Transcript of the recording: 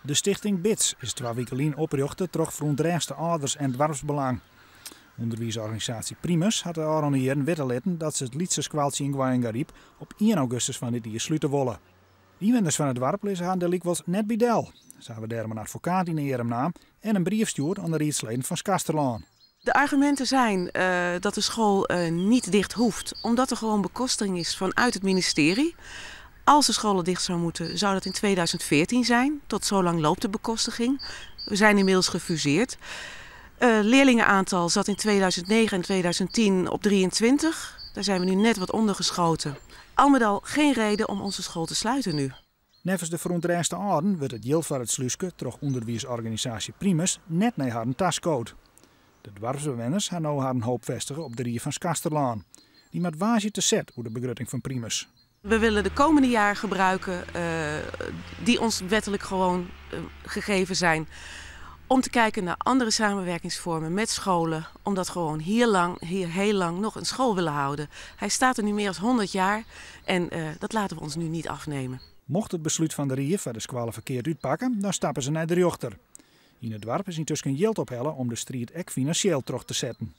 De stichting BIDS is 2 wike lyn oprjochte troch ferûntrêste âlders en doarpsbelang. Underwiisorganisaasje Primus hat de ôfrûne jierren witte litten dat se it lytse skoaltsje yn Goaiïngaryp op 1 augustus fan dit jier slute wolle. De ynwenners fan it doarp lizze har der lykwols net by del. Se hawwe dêrom in advokaat yn 'e earm naam en in brief stjoerd oan de riedsleden fan Skarsterlân. De argumenten zijn dat de school niet dicht hoeft, omdat er gewoon bekostiging is vanuit het ministerie. Als de scholen dicht zou moeten, zou dat in 2014 zijn. Tot zo lang loopt de bekostiging. We zijn inmiddels gefuseerd. Leerlingenaantal zat in 2009 en 2010 op 23. Daar zijn we nu net wat onder geschoten. Al met al geen reden om onze school te sluiten nu. Neffens de ferûntrêste âlden wurdt it jild foar it slúske troch ûnderwiisorganisaasje Primus net nei harren ta skood. De doarpsbewenners ha no harren hoop festige op de Rie fan Skarsterlân. Dy moat woansdei te set oer de begrutting fan Primus. We willen de komende jaar gebruiken die ons wettelijk gewoon gegeven zijn, om te kijken naar andere samenwerkingsvormen met scholen. Omdat we gewoon hier heel lang nog een school willen houden. Hij staat er nu meer dan 100 jaar en dat laten we ons nu niet afnemen. Mocht it beslút fan de rie foar de skoalle ferkeard útpakke, dan stappe se nei de rjochter. Yn it doarp is yntusken jild ophelle om de striid ek finansjeel troch te setten.